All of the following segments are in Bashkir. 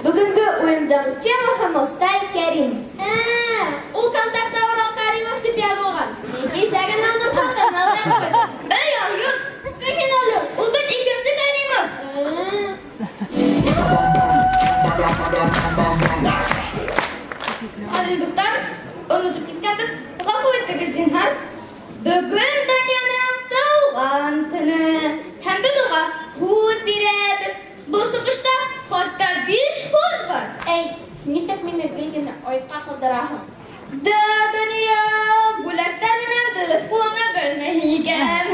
Бөгөнгө уйындың темаһы Мостай Кәрим. Ә, ул контактта Урал Каримов дип язылган. Мин кисә генә аның хатын алып куйдым. Эй, алйот, бүген һин алйот. Ул бит икенсе Каримов. Хәлил дуҫтар, онотоп киткәнбеҙ. Ғәфү итегеҙ, зинһар. Бөгөн Данияның тыуған көнө. Һәм беҙ уға һүҙ бирәбеҙ. Был сығышта хатта биш һүҙ бар. Эй, нишләп мине гел генә оятҡа ҡалдыраһың? Да, Дания, бүләктәр менән дөрөҫ ҡуллана белмәйһең икән.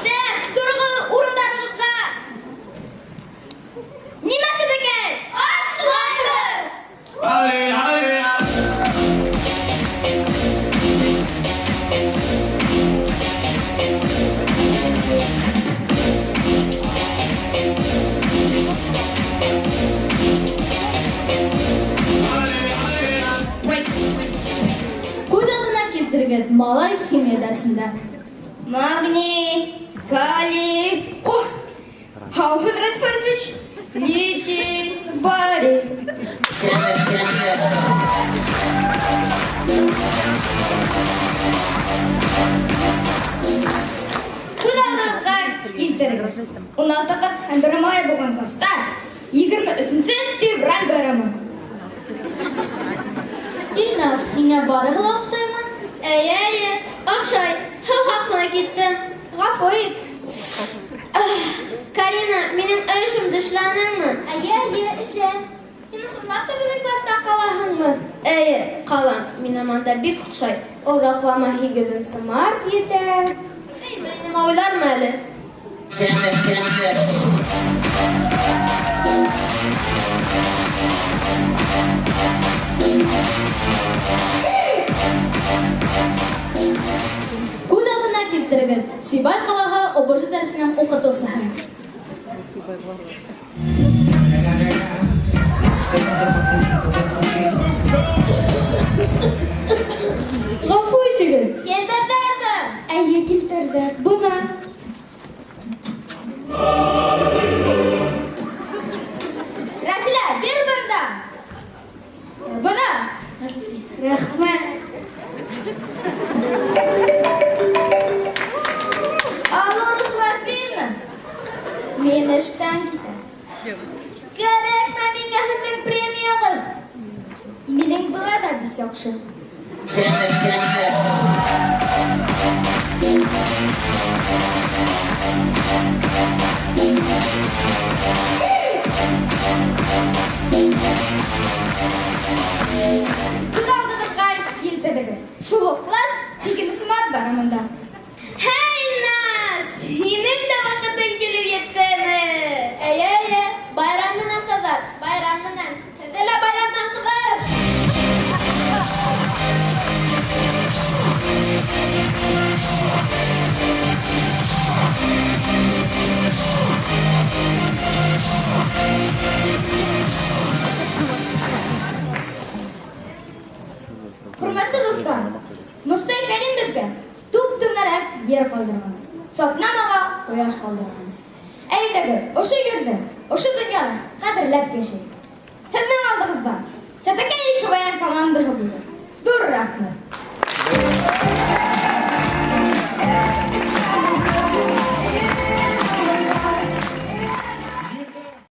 Так, тороғоҙ урындарығыҙға. Нимә сәҙәкәй? Ашлайбыҙ! Күҙ алдына килтергеҙ, малай химия дәресендә. Магний, калий, о, һаумыһыҙ, Радий Фаритович, литий, барий. Күҙ алдығыҙға килтерегеҙ. 16 ҡыҙ һәм бер малай булған класта 23 февраль байрамы. Илназ, һиңә барыһы ла оҡшаймы? Әйе, әйе, оҡшай. Һыу хаҡына киттем. Ғәфү ит. Карина, минең эшемде эшләнеңме? Әйе, әйе, эшлә. Һин ысынлап та беҙҙең класта ҡалаһыңмы? Әйе, ҡалам. Миңә монда бик оҡшай. Оҙаҡламай 8 март етә. Эй, берәй нәмә уйлармы әле? Күҙ алдына килтерегеҙ, Сибай ҡалаһы ОБЖ дәресенең уҡытыусыһы. Ғәфү итегеҙ. Килтерҙегеҙме? Әйе, килтерҙек. Бына. Рәсилә, бир бында. Бына. Рәхмәт. Алла Вафина. Мин эштән китәм. Кәрәкмәй миңә һеҙҙең премияғыҙ. Минең былай ҙа бик яҡшы. Күҙ алдығыҙға килтерегеҙ. Шул уҡ класс 8 март байрамында. Һәй, Наз, һинең дә ваҡытың килеп еттеме? Әйе, әйе, байрам менән, ҡыҙҙар, байрам менән. Һеҙҙе лә байрам менән, ҡыҙҙар. Хөрмәтле дуҫтар, Мостай Кәрим беҙгә түп-түңәрәк ер ҡалдырған, Сатнамаға ҡояш ҡалдырған. Әйҙәгеҙ, ошо ерҙе, ошо донъяны ҡәҙерләп йәшәйек. Һеҙҙең алдығыҙҙа Сәпәкәй КВН командаһы булды. Ҙур рәхмәт.